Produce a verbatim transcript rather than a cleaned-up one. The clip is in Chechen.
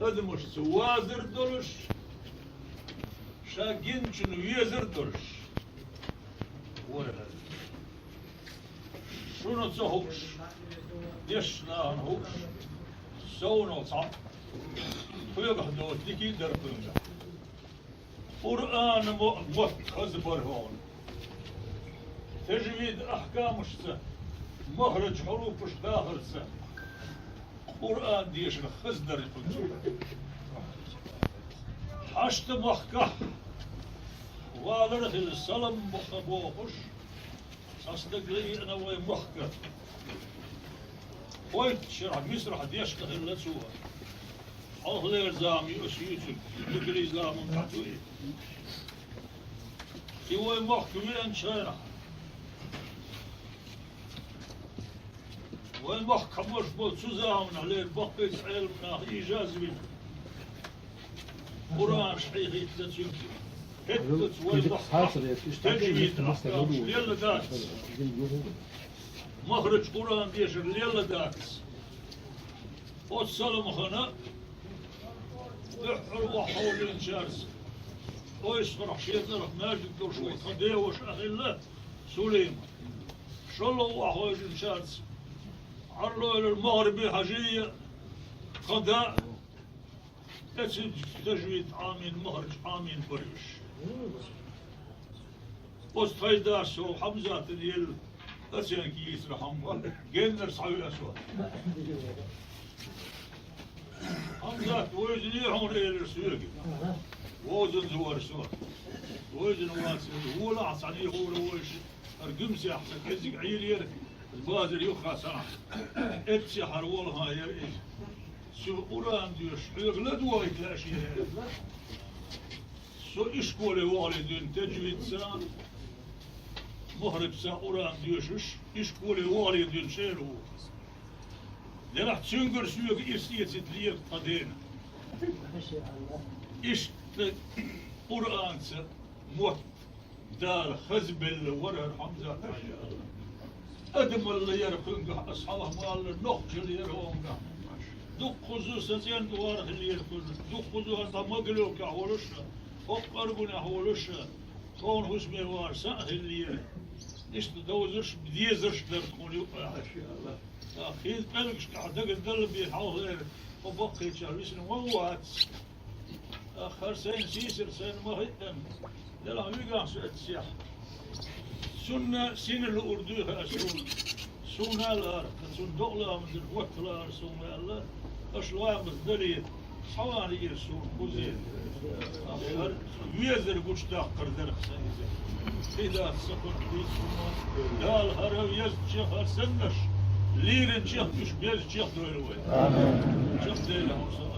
Адамашца вазар долуш, ша гиначун везар долуш вара хӀара. Шуна ца хууш, дешначу нахана хууш, совнах цхьаъ хьоьгахь доцу дика а дара кхуьнгахь. Къуръан мо-, мотт хаза бара хьуна. Тажвид ахкамашца, махраж хьуруфаш дахарца, Къуръан дешар хаза дара кхуьнга. Хьашта махкахь валар а хилла, салам баха бохуш, цхьа стаг лайина вай махка. Кхойттачу шарахь Мисрахь дешна хилла цо. Хьалхалера зама ю аса юьйцург, муьлххачу заманахь ду и. И вай махка веанчу хенахь, вай махкахь болуш болу цу заманахь леррина баккхийчу Ӏеламнаха ижаза вина. Къуръанаш хьийхийтина цуьнга. ХӀеттаца вай махкахь тажвид ахкамаш лелла дац. Махраж Къуръан дешар лелла дац. Оцу саламхана дуьххьара охьахевшинчаьрца, Ойсхарахь шен цӀарах маьждиг долуш волу тхан деваша а хилла, Сулейма. ШолгӀа охьахевшинчаьрца, Ӏарлойла МагӀарби Хьажийя, тхан да, тӀе цуьнца тажвид Ӏамийна, махраж Ӏамийна бара уьш. Оцу тхайн дас со Хьамзатана елла оценка йийцира хьуна, геннара схьавеа со. Хьамзат, вевзиний хьуна, элира соьга. Вовзанза вара со. Вевзина вац, волахь цхьаьна хӀора вовзаш, хӀара гуьмсехь сан кӀеззиг Ӏийр яра, базар юххе санахь. Эццехьара волахь яра иза. Со Къуръан доьшуш хьоьга ладогӀийта лаьаш яра. Со ишколе вахале дуьйна тажвидца, махражца Къуръан доьшуш, ишколе вахале дуьйна шера ву. Делахь цуьнгара соьга ирс эцийта лела тхан дена. Иштта Къуръанца мотт Дала хаза белла вара хӀара Хьамзат Хьажа. Адамалла яра кхуьнгахь, аса хьалха ма-аллара, нохчалла яра хӀунгахь. Дуккхузу сан цӀен тӀера хиллера кхуьнан, дуккхузу хӀара дӀа Могилевкехь волуш а, хӀокху Аргунехь волуш а, тхуна хӀусаме вахар сан а хиллера. Иштта довзарш, дезарш дара тхуна юкъахь. ТӀаккха хӀинца пӀелгашкахь дагардалла бен хьалхалера, хӀо баккхийчара висина ван вац. ТӀаккха хӀара сайна сийсара сайна ма хиъна, делахь вигахь со эццехь. Цунна сина луур дуй хаьа суна. Суна а лаара, ткъа цунна докъа ламаз дина хӀотта лаара суна аьлла, аша ламаз дале, схьаван иира суна кхузе. ТӀаккха хӀара везар гучудаккхар дара сан иза. Кхин дац сан кхуьнах дийца хӀума. Дала хӀара везачех, хӀара саннарш лийринчех, уьш безачех дойла вай. Амин. Чекхдойла хьуна сан.